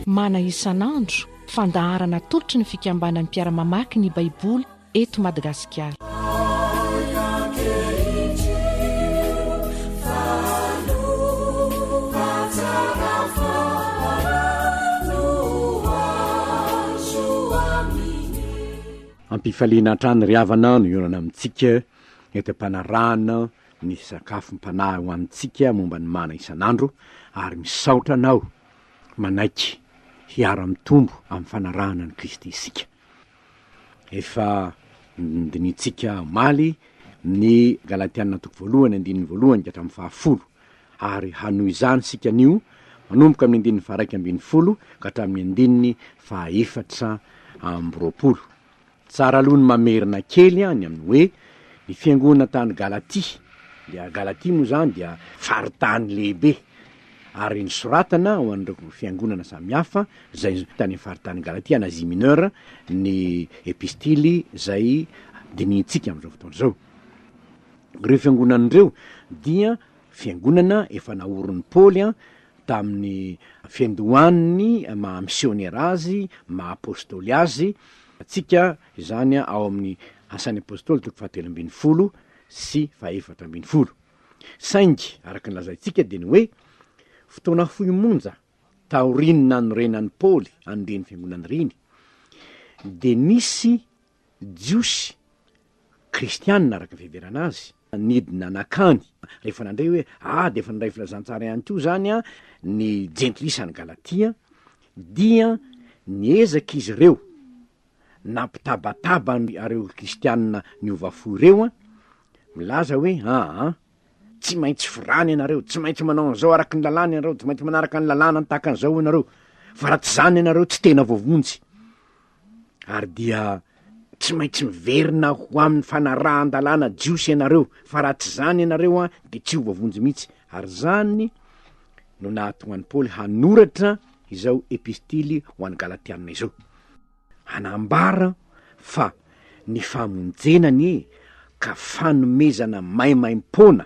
Mana isan'andro, fandaharana atolotry ny fikambanan'ny mpiara-mamaky ny Baiboly eto Madagasikara. Ampifaliana hatrany ry havana no hihaonana amintsika eto am-panarahana ny sakafom-panahy ho antsika momba ny mana isan'andro ary misaotra anao manaiky hiara-mitombo amin'ny fanarahana an'i Kristy isika. Efa nodinihintsika omaly ny Galatiana toko voalohany andininy voalohany ka hatramin'ny fahafolo ary hanohy izany isika anio manomboka amin'ny andininy faharaika ambinifolo ka hatramin'ny andininy fahaefatra ambiroapolo. Tsara aloha ny mamerina kely ny amin'ny hoe ny fiangonana tany Galatia, dia Galatia moa izany dia faritany lehibe ary nosoratana ho an'ireo fiangonana samihafa izay tany amin'ny faritany Galatia any Asie Mineure ny epistily izay dinihintsika amin'izao fotoana izao. Ireo fiangonana ireo dia fiangonana efa naorin'i Paoly tamin'ny fiandohan'ny maha misionera azy, maha apostoly azy, antsika izany ao amin'ny Asan'ny Apostoly toko fahatelo ambinifolo sy fahefatra ambinifolo. Saingy araka ny lazaintsika dia ny hoe fotoana fohy monja taorian'ny nanorenan'i Paoly an'ireny fiangonana ireny dia nisy Jiosy kristianina araka ny fiheverana azy, nidina nankany rehefa nandre hoe ah dia efa nandray filazantsara ihany koa izany an ny jentilisa any Galatia, dia niezaka izy ireo nampitabataba an'ireo kristianina niova fo ireo an, milaza hoe aa tsy maintsy forana ianareo, tsy maintsy manao an'izao araka ny lalàna ianareo, tsy maintsy manaraka ny lalàna tahaka an'izao ianareo, fa raha tsy izany ianareo tsy tena voavonjy. Ary dia tsy maintsy miverina ho amin'ny fanarahan-dalàna jiosy ianareo, fa raha tsy izany ianareo an, dia tsy ho voavonjy mihitsy. Ary izany no nahatonga an'i Paoly hanoratra izao epistily ho an'ny Galatianina izao. Hanambara fa ny famonjena anie ka fanomezana maimaim-poana,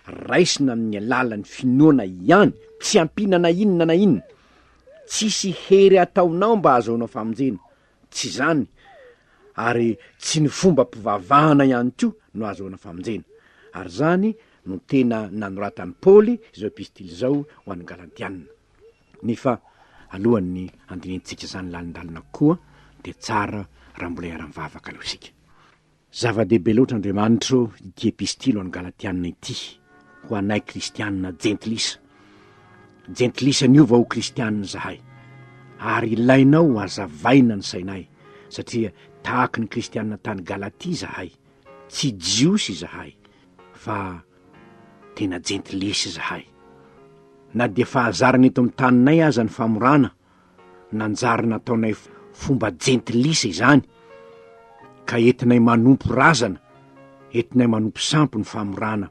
raisina amin'ny alalan'ny finoana ihany, tsy ampiana na inona na inona. Tsisy hery ataonao mba hahazoanao famonjena, tsy izany, ary tsy ny fombam-pivavahana ihany koa no ahazoana famonjena. Ary izany no tena nanoratan'i Paoly izao epistily izao ho an'ny Galatiana. Nefa alohan'ny handinihintsika izany lalindalina kokoa dia tsara raha mbola hiara-mivavaka aloha isika. Zava-dehibe loatra Andriamanitra ô ity epistily ho an'ny Galatiana ity ho anay kristiana jentilisa. Jentilisa niova ho kristiana izahay ary ilainao ho hazavaina ny sainay satria tahaky ny kristiana tany Galatia izahay, tsy jiosy izahay fa tena jentilisa izahay. Na dia fahazarana eto amin'ny taninay aza ny famorana Nanjary nataonay fomba jentilisa izany, ka entinay manompo razana, entinay manompo sampy ny famorana,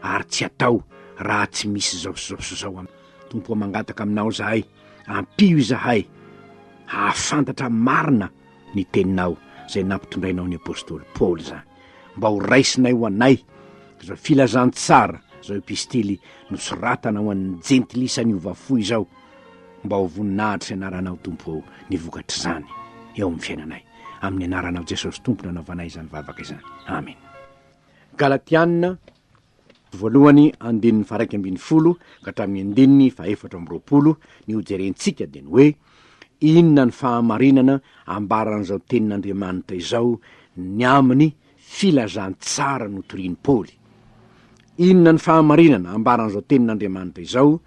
ary tsy atao raha tsy misy izao sy izao sy izao. Tompo ô, mangataka aminao izahay, ampio izahay hahafantatra marina ny teninao izay nampitondrainao ny apostoly Paoly izany, mba ho raisinay ho anay izao filazantsara, izao epistily nosoratana ho an'ny jentilisa niova fo izao. Mba ho voninahitry sy anaranao Tompo ô ny vokatr'izany eo amin'ny fiainanay. Amin'ny anaranao Jesosy Tompo no anaovanay izany vavaka izany. Amen. Galatiana voalohany andininy faha 11 ka hatramin'ny andininy faha 24 ny hojerentsika dia ny hoe inona ny fahamarinana ambaran'izao tenin'Andriamanitra izao ny amin'ny filazantsara notorian'i Paoly. Inona ny fahamarinana ambaran'izao tenin'Andriamanitra izao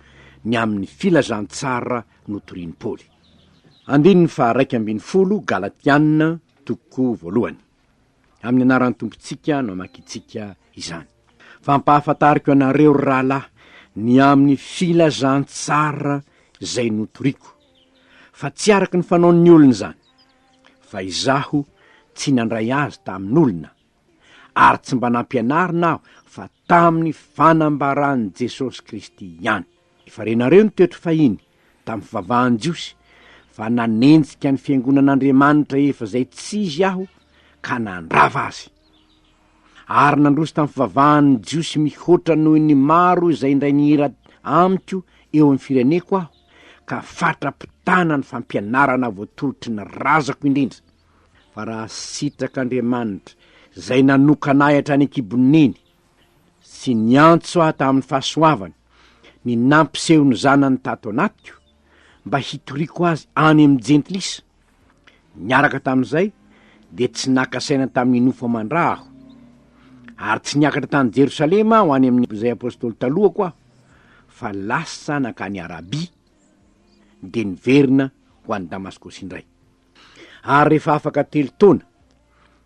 ny amin'ny filazantsara notorian'i Paoly? Andininy faha-11 Galatiana toko voalohany. Amin'ny anaran'ny Tompontsika no amakintsika izany. Fa ampahafantariko anareo, ry rahalahy, ny amin'ny filazantsara izay notoriko, fa tsy araka ny fanaon'ny olona izany, fa izaho tsy nandray azy tamin'olona, ary tsy mba nampianarina aho. fa tamin'ny fanambaran'i Jesosy Kristy ihany. Efa renareo ny toetro fahiny tamin'ny fivavahan'ny Jiosy, fa nanenjika ny fiangonan'Andriamanitra efa izay tsy izy aho ka nandrava azy. Ary nandroso tamin'ny fivavahan'ny Jiosy mihoatra noho ny maro izay indray nihira amiko eo amin'ny fireneko aho, ka fatra-pitana ny fampianarana voatolotry ny razako indrindra. Fa raha sitrak'Andriamanitra, izay nanokana ahy hatrany an-kibon'ny neny, sy niantso ahy tamin'ny fahasoavany, ny nampiseho ny Zanany tato anatiko, mba hitoriako azy any amin'ny Jentilisa. Niaraka tamin'izay, dia tsy naka saina tamin'ny nofo aman-dra aho. Ary tsy niakatra tany Jerosalema ho any amin'izay apostoly talohako aho, fa lasa nankany Arabia, dia niverina ho any Damaskosy indray. Ary rehefa afaka telo taona,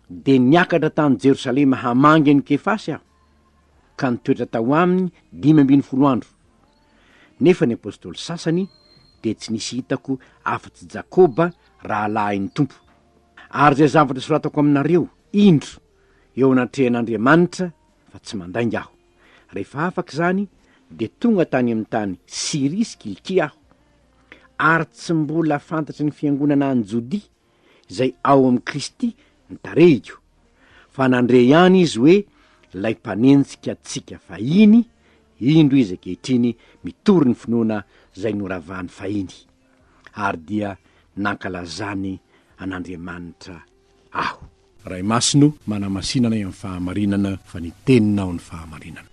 dia niakatra tany Jerosalema hamangy an'i Kefasy aho, ka nitoetra tao aminy 15 andro. Nefa ny apostoly sasany dia tsy nisy hitako afa-tsy Jakoba rahalahin'ny Tompo. Ary izay zavatra soratako aminareo, indro, eo anatrehan'Andriamanitra, fa tsy mandainga aho. Rehefa afaka izany, dia tonga tany amin'ny tany Syria sy Kilikia aho. Ary tsy mbola fantatry ny fiangonana any Jodia izay ao amin'i Kristy ny tarehiko, fa nandre ihany izy hoe ilay mpanenjika antsika fahiny, indro izy ankehitriny mitory ny finoana izay noravany fahiny. Ary dia nankalazany an'Andriamanitra aho. Ray Masina o, manamasina anay amin'ny fahamarinana, fa ny Teninao ny fahamarinana.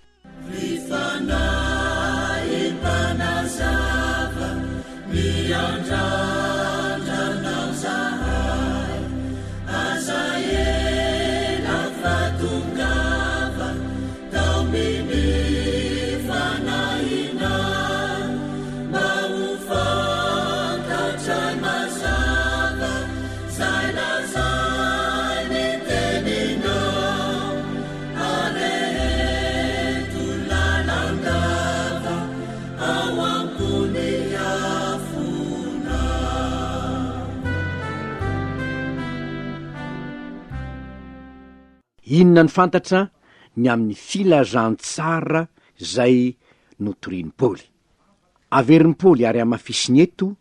Ry Fanahy Mpanazava, miandrandra Anao zahay, aza ela fa tongava, taomin'ny Fanahinao, mba ho fantatray mazava zay lazain'ny Teninao. Areheto lalandava ao am-pon'ny afona. Inona no fantatra ny amin'ny filazantsara izay notorian'i Paoly? Averin'i Paoly ary hamafisiny eto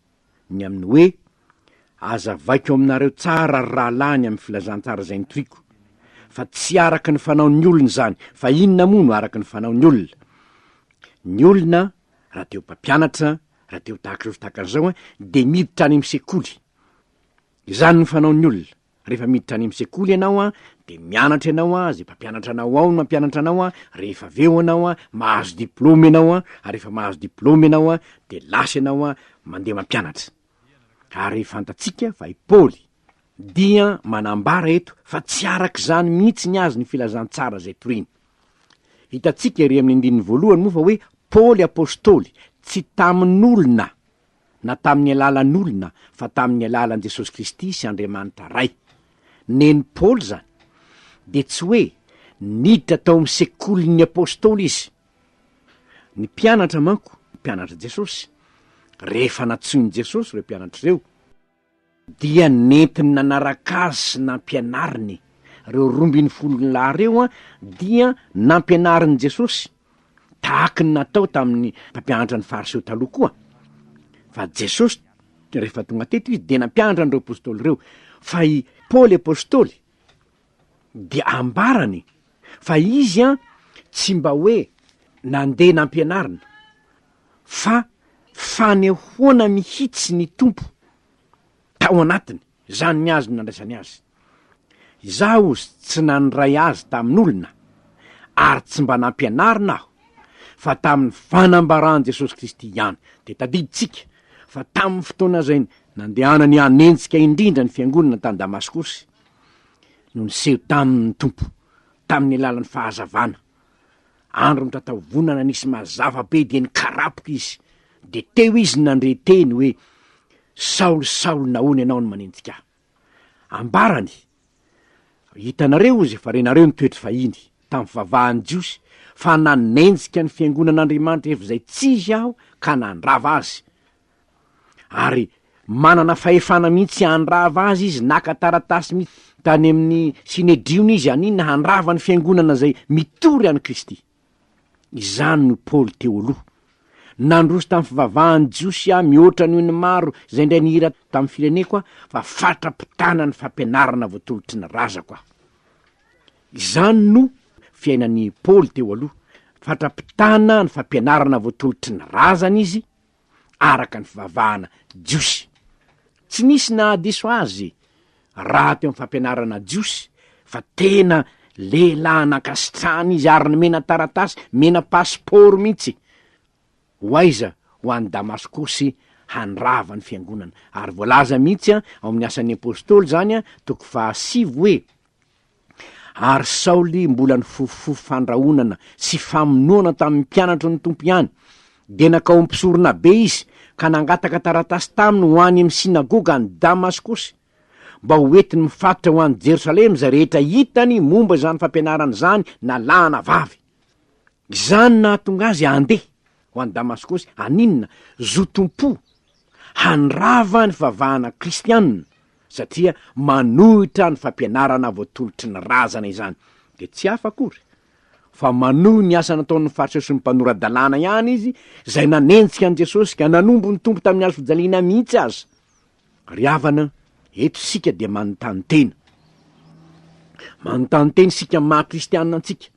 ny amin'ny hoe, Azavaiko aminareo tsara ry rahalahy ny amin'ny filazantsara izay notoriko, fa tsy araka ny fanaon'ny olona izany, fa inona moa no araka ny fanaon'ny olona? Ny olona, raha te ho mpampianatra, raha te ho tahaka izao sy tahaka an'izao, dia miditra any amin'ny sekoly. Izany no fanaon'ny olona. Rehefa miditra any amin'ny sekoly ianao an, dia mianatra ianao an, izay mpampianatra anao ao no mampianatra anao an, rehefa avy eo ianao an, mahazo diplaoma ianao an, ary rehefa mahazo diplaoma ianao an, dia lasa ianao an, mandeha mampianatra. Ary fantatsika fa i Paoly dia manambara eto fa tsy araka izany mihitsy ny azy ny filazantsara izay toriny. Hitantsika ery amin'ny andininy voalohany moa fa hoe Paoly apostoly, tsy tamin'olona na tamin'ny alalan'olona fa tamin'ny alalan'i Jesosy Kristy sy Andriamanitra Ray. Nen'i Paoly izany dia tsy hoe niditra tao amin'ny sekolin'ny apostoly izy. Ny mpianatra manko, mpianatr'i Jesosy, rehefa nantsoin'i Jesosy ireo mpianatra ireo, dia nentiny nanaraka azy sy nampianariny ireo 12 lahy ireo dia nampianarin'i Jesosy tahaky ny natao tamin'ny mpampianatra ny fariseo taloha koa fa Jesosy rehefa tonga teto izy dia nampianatra an'ireo apostoly ireo fa i Paoly apostoly dia ambarany fa izy an tsy mba hoe nandeha nampianarina fa fanehoana mihitsy ny Tompo tao anatiny, izany ny azy no nandraisany azy. Izaho ozy tsy nandray azy tamin'olona, ary tsy mba nampianarina aho, fa tamin'ny fanambaran'i Jesosy Kristy ihany. Dia tadidintsika fa tamin'ny fotoana izay nandehanany hanenjika indrindra ny fiangonana tany Damaskosy, no niseho taminy ny Tompo, tamin'ny alalan'ny fahazavana. Andro mitataovonana nisy mazava be dia nikarapoka izy, dia teo izy nandre teny hoe, Saoly, Saoly, nahoana ianao no manenjika ahy? Ambarany, Hitanareo izy efa renareo ny toetry fahiny, tamin'ny fivavahan'ny Jiosy, fa nanenjika ny fiangonan'Andriamanitra efa izay tsy izy aho ka nandrava azy. Ary manana fahefana mihitsy handrava azy izy, naka taratasy mihitsy tany amin'ny Synedriona izy haninona handrava ny fiangonana izay mitory an'i Kristy. Izany no Paoly teo aloha. Nandroso tamin'ny fivavahan'ny Jiosy aho mihoatra noho ny maro izay indray nihira tamin'ny fireneko aho, fa fatra-pitana ny fampianarana voatolotry ny razako aho. Izany no fiainan'i Paoly teo aloha. Fatra-pitana ny fampianarana voatolotry ny razany izy, araka ny fivavahana jiosy. Tsy nisy nahadiso azy raha teo amin'ny fampianarana jiosy fa tena lehilahy nankasitrahana izy ary nomena taratasy, nomena pasipaoro mihitsy ho aiza? Ho any Damaskosy handrava ny fiangonana. Ary voalaza mihitsy ao amin'ny Asan'ny Apostoly izany, toko fahasivy hoe, Ary Saoly mbola nifofofofo fandrahonana sy famonoana tamin'ny mpianatry ny Tompo ihany, dia nankao amin'ny mpisoronabe izy ka nangataka taratasy taminy ho any amin'ny synagoga any Damaskosy, mba ho entiny mifatotra ho any Jerosalema izay rehetra hitany momba izany fampianarana izany na lahy na vavy. Izany nahatonga azy handeha ho any Damaskosy haninona? Zotom-po handrava ny fivavahana kristianina, satria manohitra ny fampianarana voatolotry ny razana izany. Dia tsy hafa akory fa manohy ny asa nataon'ny Fariseo sy ny mpanora-dalàna ihany izy, izay nanenjika an'i Jesosy ka nanombo ny Tompo tamin'ny hazo fijaliana mihitsy aza. Ry havana, eto isika dia manontany tena. Manontany tena isika amin'ny maha kristianina antsika.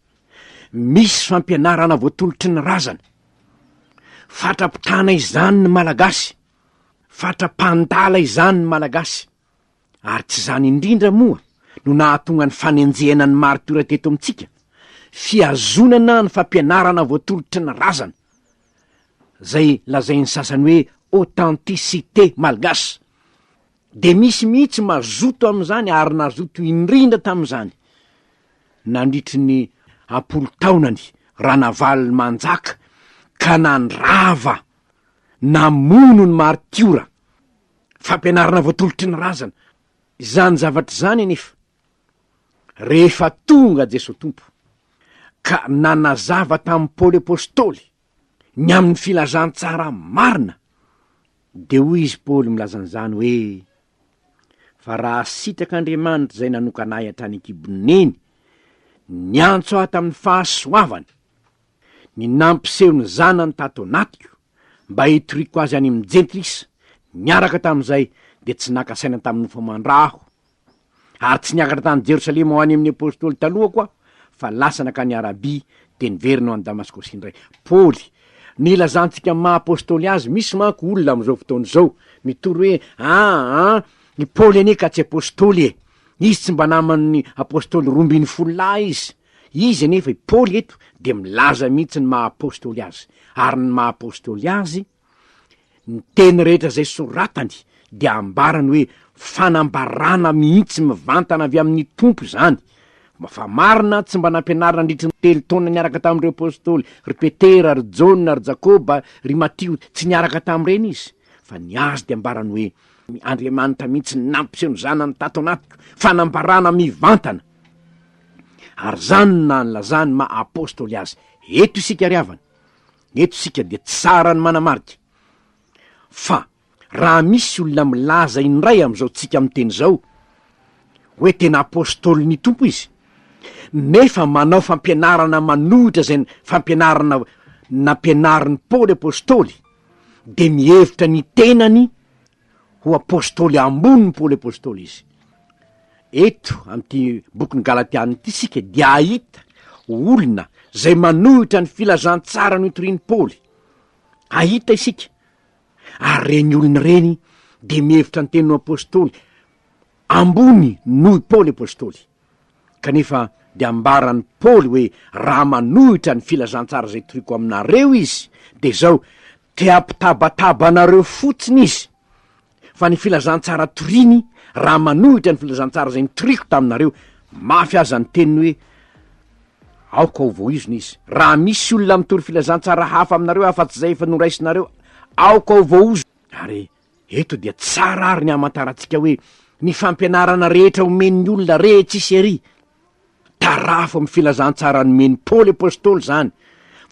Misy fampianarana voatolotry ny razana. Fatra-pitana izany ny Malagasy. Fatra-pandala izany ny Malagasy. Ary tsy izany indrindra moa no nahatonga ny fanenjehana ny maritiora teto amintsika? Fihazonana ny fampianarana voatolotry ny razana, izay lazain'ny sasany hoe authenticité malgache. Dia misy mihitsy mazoto amin'izany ary nazoto indrindra tamin'izany nandritry ny am-polo taonany Ranavalomanjaka ka nandrava namono ny maritiora, fampianarana voatolotry ny razana. Izany zavatra izany anefa, rehefa tonga Jesoa Tompo ka nanazava tamin'i Paoly Apostoly ny amin'ny filazantsara marina, dia hoy izy Paoly milaza an'izany hoe, Fa raha sitrak'Andriamanitra izay nanokana ahy hatrany an-kibon'i Neny, niantso ahy tamin'ny fahasoavany, ny nampiseho ny zanany tato anatiko mba hitoriako azy any amin'ny jentilisa, niaraka tamin'izay dia tsy naka saina tamin'ny nofo aman-dra aho, ary tsy niakatra tany Jerosalema ho any amin'ny apostoly talohako aho, fa lasa nankany Arabia dia niverina ho any Damaskosy indray. Paoly, nilazantsika amin'ny maha apostoly azy, misy manko olona amin'izao fotoana izao mitory hoe, aa, i Paoly anie ka tsy apostoly e, izy tsy mba naman'ny apostoly 12 lahy izy. Izy anefa, i Paoly eto, dia milaza mihitsy ny maha apostoly azy. Ary ny maha apostoly azy, ny teny rehetra izay soratany dia ambarany hoe fanambarana mihitsy mivantana avy amin'ny Tompo izany. Fa marina, tsy mba nampianarina nandritry ny telo taona niaraka tamin'ireo apostoly, ry Petera, ry Jaona, ry Jakoba, ry Matio, tsy niaraka tamin'ireny izy. Fa ny azy dia ambarany hoe, Andriamanitra mihitsy nampiseho ny Zanany tato anatiko, fanambarana mivantana. Ary izany no naha-nilazany maha apostoly azy. Eto isika ry havana, eto isika dia tsara ny manamarika fa raha misy olona milaza indray amin'izao tsika miteny izao hoe tena apostolin'ny Tompo izy, nefa manao fampianarana manohitra izay fampianarana nampianarin'i Paoly apostoly, dia mihevitra ny tenany ho apostoly ambonin'i Paoly apostoly izy. Eto amin'ity bokin'ny Galatiana ity isika dia hahita olona izay manohitra ny filazantsara notorian'i Paoly. Hahita isika. Ary ireny olona ireny dia mihevitra ny tenin'ny apostoly ambony noho i Paoly apostoly. Kanefa dia ambaran'i Paoly hoe raha manohitra ny filazantsara izay toriko aminareo izy, dia izao, te hampitabataba anareo fotsiny izy. Fa ny filazantsara toriny, raha manohitra ny filazantsara izay nitoriko taminareo, mafy aza ny teniny hoe, Aoka ho voizina izy. Raha misy olona mitory filazantsara hafa aminareo afa-tsy izay efa noraisinareo, aoka ho voaozona. Ary eto dia tsara ary ny hamantarantsika hoe ny fampianarana rehetra omen'ny olona re tsisy ery, Tarafo amin'ny filazantsara nomen'i Paoly Apostoly izany,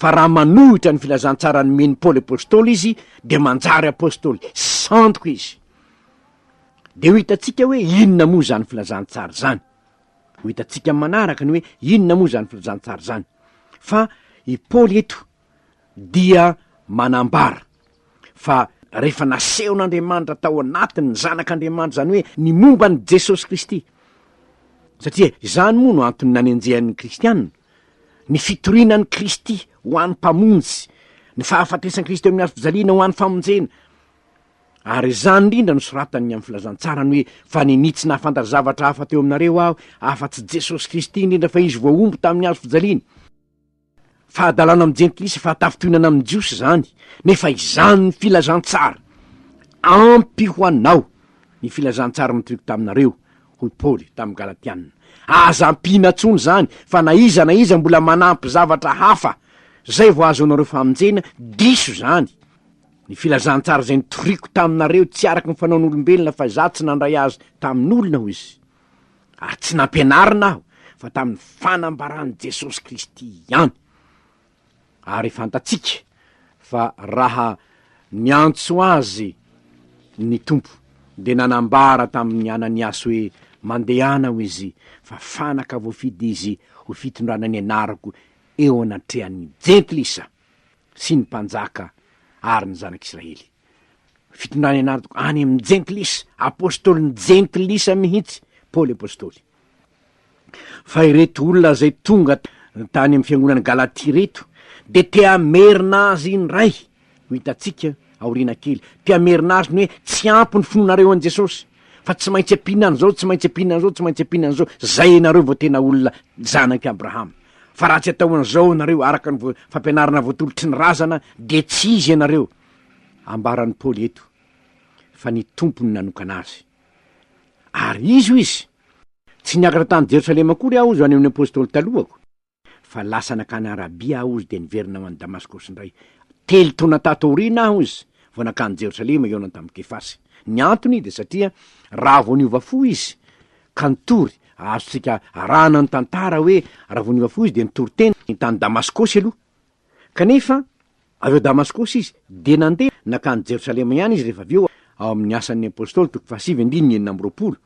fa raha manohitra ny filazantsara nomen'i Paoly Apostoly izy, dia manjary apostoly sandoka izy. Dia ho hitantsika hoe inona moa izany filazantsara izany. Ho hitantsika amin'ny manaraka ny hoe inona moa izany filazantsara izany. Fa I Paoly eto dia manambara fa rehefa nasehon'Andriamanitra tao anatiny ny Zanak'Andriamanitra, izany hoe ny momba an'i Jesosy Kristy, satria izany moa no antony nanenjehan'ny kristiana, ny fitoriana an'i Kristy ho an'ny Mpamonjy, ny fahafatesan'i Kristy eo amin'ny hazo fijaliana ho an'ny famonjena. Ary izany indrindra no soratany ny amin'ny filazantsarany hoe, Fa ninia tsy nahafantatra zavatra hafa teo aminareo aho, afa-tsy Jesosy Kristy, indrindra fa Izy voahombo tamin'ny hazo fijaliana. Fahadalana amin'ny jentilisa, fahatafintohinana amin'ny Jiosy izany, nefa izany ny filazantsara. Ampy ho anao ny filazantsara notoriko taminareo, hoy Paoly tamin'ny Galatiana. Aza ampiana intsony izany, fa na iza na iza mbola manampy zavatra hafa, izay vao ahazoanareo famonjena, diso izany. Ny filazantsara izay notoriko taminareo tsy araka ny fanaon'olombelona, fa izaho tsy nandray azy tamin'olona, hoy izy. Ary tsy nampianarina aho fa tamin'ny fanambaran'i Jesosy Kristy ihany. Ary fantatsika fa raha niantso azy ny Tompo, dia nanambara tamin'i Ananiasy hoe, Mandehana, hoy izy, fa fanaka voafidy izy ho fitondrana ny anarako eo anatrehan'ny Jentilisa sy ny mpanjaka ary ny zanak'Israely. Fitondrana anarako any amin'ny Jentilisa, apôstôlin'ny Jentilisa mihitsy, Paoly apôstôly. Fa ireto olona izay tonga tany amin'ny fiangonan'i Galatia ireto dia te hamerina azy indray, ho hitantsika aoriana kely, te hamerina azy ny hoe tsy ampy ny finoanareo an'i Jesosy, fa tsy maintsy ampiana an'izao, tsy maintsy ampiana an'izao, tsy maintsy ampiana an'izao, zay ianareo vao tena olona zanak'i Abrahama. Fa raha tsy atao an'izao ianareo araka ny fampianarana voatolotry ny razana dia tsy izy ianareo. Ambaran'i Paoly eto fa ny Tompo no nanokana azy. Ary izy hoy izy, Tsy niakatra tany Jerosalema akory aho hozy any amin'ny apostoly talohako, fa lasa nankany Arabia aho hozy dia niverina ho any Damaskosy indray. Telo taona tato aoriana aho hozy vao nankany Jerosalema hihaona tamin'i Kefasy. Ny antony dia satria raha vao niova fo izy ka nitory, azontsika arahana ny tantara hoe raha vao niova fo izy dia nitory teny tany Damaskosy aloha, Kanefa, avy eo Damaskosy izy, dia nandeha nankany Jerosalema ihany izy rehefa avy eo, ao amin'ny Asan'ny Apostoly, toko fahasivy, andininy 26.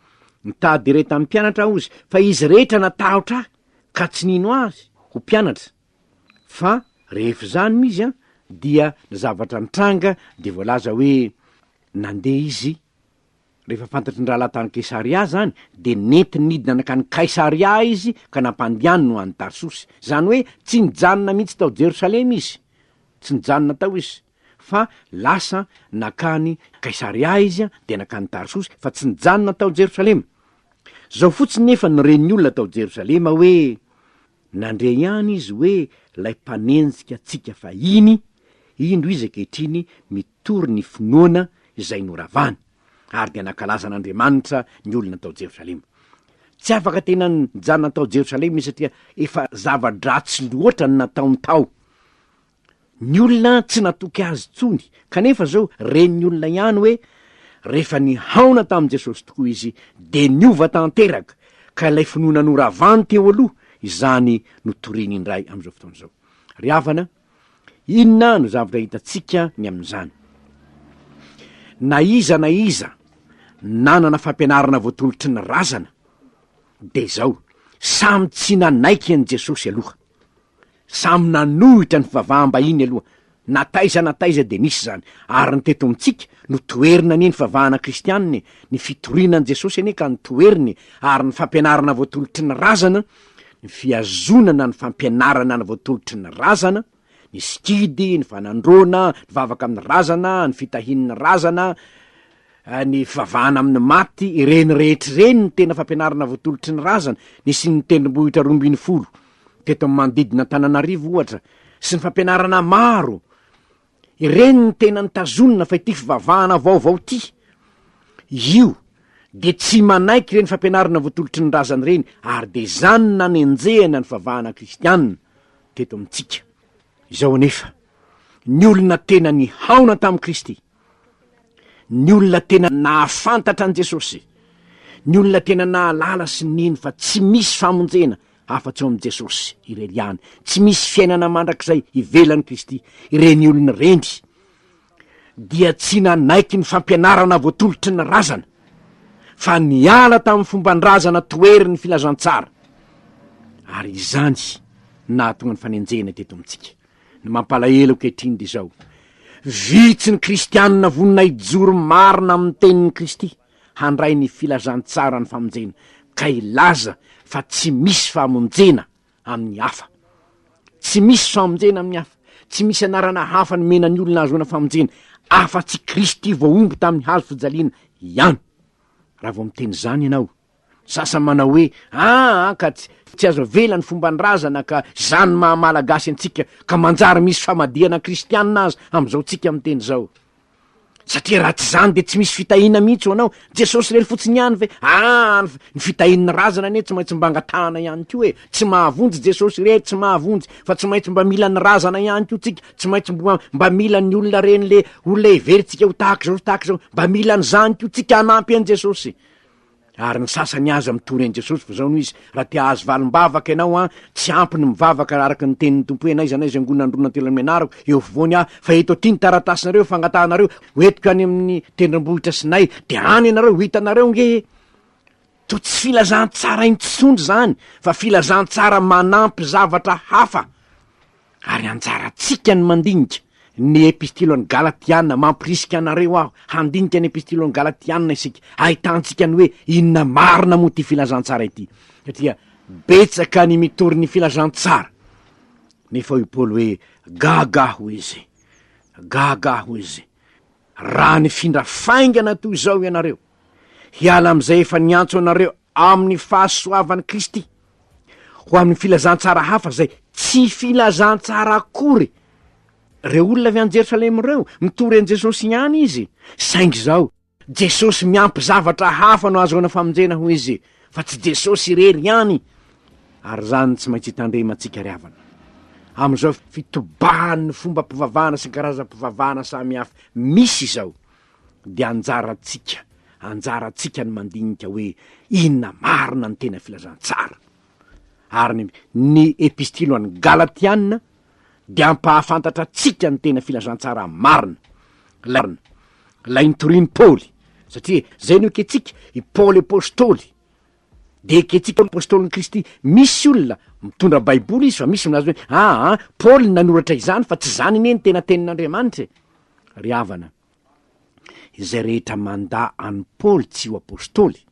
Nitady iray tamin'ny mpianatra aho, hozy, fa izy rehetra natahotra ahy, ka tsy nino azy ho mpianatra. Fa rehefa izany moa izy, dia ny zavatra nitranga dia voalaza hoe nandeha izy Rehefa fantatry ny rahalahy tany Kaisaria izany, dia nentiny nidina nankany Kaisaria izy ka nampandehaniny ho any Tarsosy. Izany hoe tsy nijanona mihitsy tao Jerosalema izy. Tsy nijanona tao izy, fa lasa nankany Kaisaria izy, dia nankany Tarsosy, fa tsy nijanona tao Jerosalema. Izao fotsiny nefa no ren'ny olona tao Jerosalema hoe, Nandre ihany izy hoe ilay mpanenjika antsika fahiny, indro izy ankehitriny mitory ny finoana izay noravany, ary dia nankalaza an'Andriamanitra ny olona tao Jerosalema. Tsy afaka tena nijanona tao Jerosalema izy satria efa zava-dratsy loatra ny nataony tao. Ny olona tsy natoky azy intsony, kanefa izao ren'ny olona ihany hoe rehefa nihaona tamin'i Jesosy tokoa izy dia niova tanteraka, ka ilay finoana noravany teo aloha izany no toriny indray amin'izao fotoana izao. Ry havana, inona no zavatra hitantsika ny amin'izany? Na iza na iza nanana fampianarana voatolotry ny razana, dia izao, samy tsy nanaiky an'i Jesosy aloha. Samy nanohitra ny fivavaham-bahiny aloha, na taiza na taiza dia nisy izany, ary ny teto amintsika, notoherina anie ny fivavahana kristianina e, ny fitoriana an'i Jesosy anie ka notoherina e, ary ny fampianarana voatolotry ny razana, ny fihazonana ny fampianarana ny voatolotry ny razana, ny sikidy, ny fanandroana, ny vavaka amin'ny razana, ny fitahian'ny razana, ny fivavahana amin'ny maty, ireny rehetra ireny ny tena fampianarana voatolotry ny razana, nisy ny tendrombohitra 12 teto amin'ny manodidina Antananarivo ohatra, sy ny fampianarana maro, ireny ny tena nitazonina fa ity fivavahana vaovao ity, io dia tsy manaiky ireny fampianarana voatolotry ny razana ireny, ary dia izany no nanenjehana ny fivavahana kristianina teto amintsika. Izao anefa, ny olona tena nihaona tamin'i Kristy, Ny olona tena nahafantatra an'i Jesosy, ny olona tena nahalala sy nino fa tsy misy famonjena afa-tsy ao amin'i Jesosy irery ihany, tsy misy fiainana mandrakizay ivelan'i Kristy, ireny olona ireny dia tsy nanaiky ny fampianarana voatolotry ny razana, fa niala tamin'ny fomban-drazana toherin'ny filazantsara. Ary izany. nahatonga ny fanenjehana teto amintsika. Ny mampalahelo ankehitriny dia izao, vitsy ny kristianina vonona hijoro marina amin'ny tenin'i Kristy handray ny filazantsaran'ny famonjena ka hilaza fa tsy misy famonjena amin'ny hafa. Tsy misy famonjena amin'ny hafa. Tsy misy anarana hafa nomena ny olona ahazoana famonjena afa-tsy Kristy voahombo tamin'ny hazo fijaliana ihany. Raha vao miteny izany ianao, sasany manao hoe aa ka tsy azo avela ny fomban-drazana ka izany maha malagasy antsika ka manjary misy famadihana kristianina aza amin'izao tsika miteny izao. Satria raha tsy izany dia tsy misy fitahiana mihitsy ho anao. Jesosy irery fotsiny ihany ve? Ah, ny fitahian'ny razana anie tsy maintsy mba angatahana ihany koa e. Tsy mahavonjy Jesosy irery, tsy mahavonjy, fa tsy maintsy mba mila ny razana ihany koa tsika. Tsy maintsy mba, mba mila ny olona reny le olona heverintsika ho tahaka izao sy tahaka izao. Mba mila an'izany koa tsika hanampy an'i Jesosy. Ary ny sasany aza mitory an'i Jesosy fa zao no izy, raha te hahazo valim-bavaka ianao an, tsy ampy ny mivavaka araka ny tenin'ny Tompo hoe n'aiza n'aiza angonana roa na telo amin'ny anarako, eo afovoany aho, fa eto aty ny taratasinareo, fangatahanareo, ho entiko any amin'ny tendrombohitra Sinay, dia any ianareo, ho hitanareo nge e! Toa tsy filazantsara intsony izany, fa filazantsara manampy zavatra hafa. Ary anjarantsika ny mandinika ny Epistily ho an'ny Galatiana, mampirisika anareo aho handinika ny Epistily ho an'ny Galatiana isika, ahitantsika ny hoe inona marina moa ity filazantsara ity, satria betsaka ny mitory ny filazantsara, nefa hoy Paoly hoe gaga aho izy, gaga aho izy, raha nifindra faingana toy izao ianareo, hiala amin'izay efa niantso anareo amin'ny fahasoavan'i Kristy, ho amin'ny filazantsara hafa izay tsy filazantsara akory. Ireo olona avy any Jerosalema ireo, mitory an'i Jesosy ihany izy, saingy izao, Jesosy miampy zavatra hafa no ahazoana famonjena hoy izy, fa tsy Jesosy irery ihany. Ary izany tsy maintsy hitandremantsika ry havana. Amin'izao fitobahan'ny fombam-pivavahana sy ny karazam-pivavahana samihafa misy izao, dia anjarantsika, anjarantsika ny mandinika hoe inona marina ny tena filazantsara. Ary ny, ny epistily ho an'ny Galatiana dia hampahafantatra antsika ny tena filazantsara marina, ilay, ilay nitorian'i Paoly, satria izay no ekentsika, i Paoly apostoly, dia ekentsika apostolin'i Kristy. Misy olona mitondra Baiboly izy fa misy milaza hoe aa Paoly nanoratra izany fa tsy izany anie ny tena tenin'Andriamanitra e. Ry havana, izay rehetra mandà an'i Paoly tsy ho apostoly,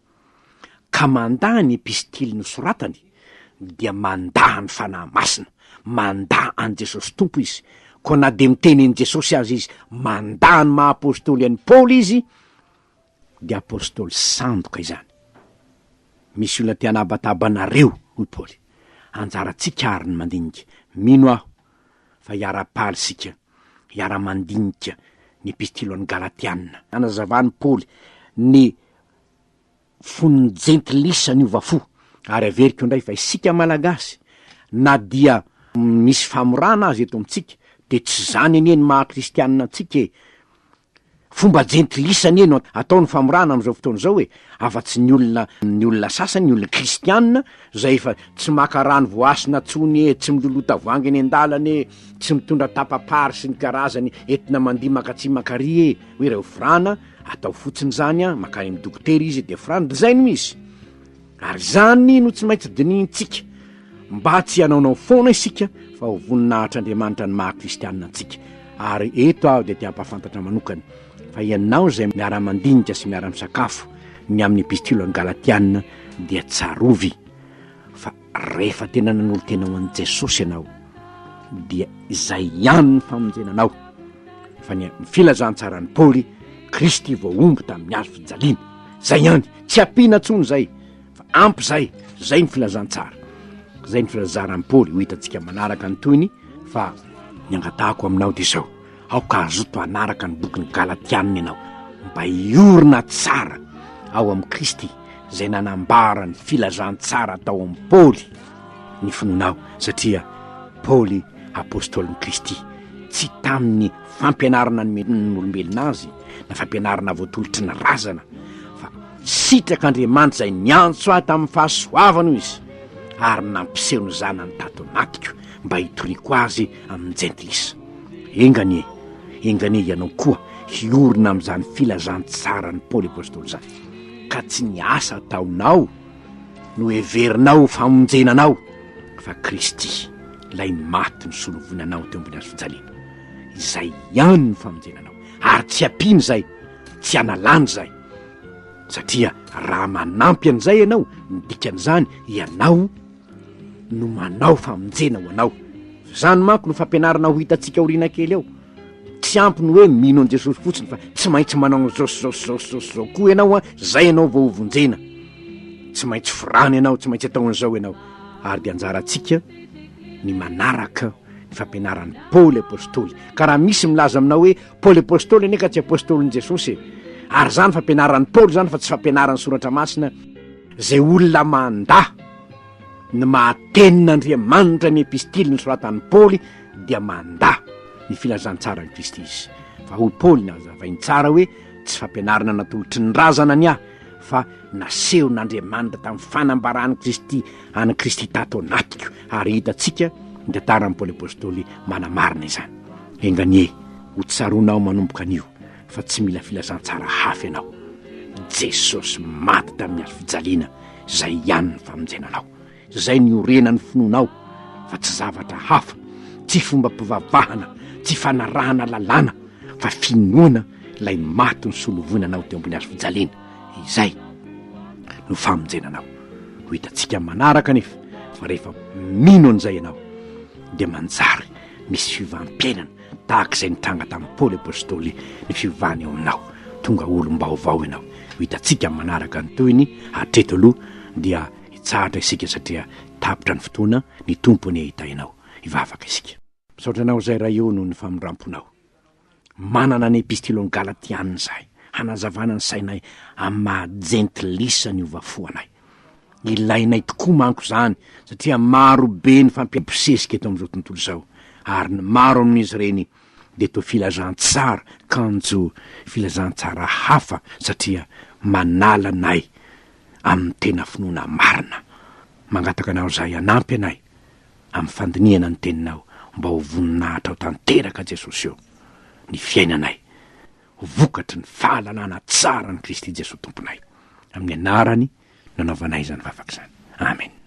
ka mandà ny epistily nosoratany, dia mandà ny Fanahy Masina, mandà an'i Jesosy Tompo izy. Koa na dia miteny an'i Jesosy aza izy, mandà ny maha apostoly an'i Paoly izy, dia apostoly sandoka izany. Misy olona te hanabataba anareo, hoy Paoly. Anjarantsika àry ny mandinika. Mino aho fa hiara-paly isika hiara-mandinika ny Epistily ho an'ny Galatiana. Anazavan'i Paoly ny fon'ny jentilisa niova fo. Ary averiko indray fa isika Malagasy, na dia misy famorana aza eto amintsika, dia tsy izany anie ny maha kristianina antsika e! Fomba jentilisa anie no atao ny famorana amin'izao fotoana izao e, afa-tsy ny olona ny olona sasany, ny olona kristiana izay efa tsy maka rano voasina tsony e, tsy miloloha tavoahangy eny an-dalana e, tsy mitondra tapa-pary sy ny karazany entina mandihy mankatsy mankary e, hoe ireo forana atao fotsiny izany an, mankany amin'ny dokotera izy dia forana, dia izay no izy. Ary izany no tsy maintsy dinihintsika mba tsy hanaonao foana isika fa ho voninahitr'Andriamanitra ny maha kristianina antsika. Ary eto aho dia te hampahafantatra manokana fa ianao izay miara-mandinika sy miara-misakafo ny amin'ny epistily ho an'ny Galatiana dia tsarovy fa rehefa tena nanolo-tena ho an'i Jesosy ianao dia izay ihany ny famonjena anao fa ny filazantsaran'i Paoly Kristy voahombo tamin'ny hazo fijaliana zay ihany tsy ampiana tsony zay fa ampy zay zay ny filazantsara zay ny filazaran'i Paoly ho hitantsika manaraka ny tohiny fa ny angatahako aminao dia izao aoka hazoto hanaraka ny bokin'ny Galatianina ianao mba hiorina tsara ao amin'i Kristy izay nanambara ny filazantsara tao amin'i Paoly ny finoanao satria Paoly apostolin'i Kristy tsy tamin'ny fampianarana nomen'olombelona azy na fampianarana voatolotry ny razana fa sitrak'Andriamanitra izay niantso ahy tamin'ny fahasoavana hoy izy ary nampiseho ny zanany tato anatiko mba hitoriako azy amin'ny jentilisa. Enga anie, enga anie ianao koa hiorina amin'izany filazantsaran'i Paoly apostoly izany ka tsy ny asa ataonao no heverinao ho famonjena anao fa Kristy. Ilay maty nisolo voina anao teo ambony hazo fijaliana. Izay ihany ny famonjena anao. Ary tsy ampiana izay, tsy analana izay. Satria raha manampy an'izay ianao, ny dikan'izany ianao no manao famonjena ho anao. Izany manko no fampianarana ho hitantsika aoriana kely ao. Tsy ampy ny hoe mino an'i Jesosy fotsiny fa tsy maintsy manao an'izao sy izao sy izao sy izao sy izao koa ianao an, izay ianao vao ho vonjena. Tsy maintsy forana ianao, tsy maintsy atao an'izao ianao. Ary dia anjarantsika ny manaraka ny fampianaran'i Paoly Apostoly. Ka raha misy milaza aminao hoe Paoly Apostoly anie ka tsy Apostolin'i Jesosy e. Ary izany fampianaran'i Paoly izany fa tsy fampianaran'ny Soratra Masina. Izay olona mandà ny maha tenin'Andriamanitra ny epistily nosoratan'i Paoly dia mandà ny filazantsaran'i Kristy izy. Fa hoy Paoly nazavainy tsara hoe tsy fampianarana natolotry ny razana ny ahy fa nasehon'Andriamanitra tamin'ny fanambaran'i Kristy an'i Kristy tato anatiko ary hitantsika ny tantaran'i Paoly Apostoly manamarina izany. Enga anie ho tsaroanao manomboka anio fa tsy mila filazantsara hafa ianao. Jesosy maty tamin'ny hazo fijaliana, izay ihany ny famonjena anao. Izay niorenan'ny finoanao fa tsy zavatra hafa, tsy fombam-pivavahana, tsy fanarahana lalàna fa finoana ilay maty nisolovoina anao teo ambony hazo fijaliana. Izay no famonjena anao. Ho hitantsika manaraka anefa fa rehefa mino an'izay ianao dia manjary misy fiovam-piainana Tahaka izay nitranga tamin'i Paoly Apostoly ny fiovana eo aminao. Tonga olom-baovao ianao. Ho hitantsika amin'ny manaraka ny tohiny. Hatreto aloha dia hitsahatra isika satria tapitra ny fotoana. Ny Tompo anie hitahy anao. Hivavaka isika. Misaotra anao izay Ray o noho ny famindram-ponao. Manana ny Epistilon'ny Galatiana izahay hanazavana ny sainay amin'ny maha jentilisa niova fo anay. Ilainay tokoa manko izany satria maro be ny fampiabosesika eto amin'izao tontolo izao ary ny maro amin'izy ireny dia toa filazantsara kanjo filazantsara hafa satria manala anay amin'ny tena finoana marina. Mangataka anao izahay hanampy anay amin'ny fandinihana ny teninao mba ho voninahitrao tanteraka Jesosy ô ny fiainanay ho vokatry ny fahalalana tsara an'i Kristy Jesoa Tomponay. Amin'ny anarany no anaovanay izany vavaka izany. Amen.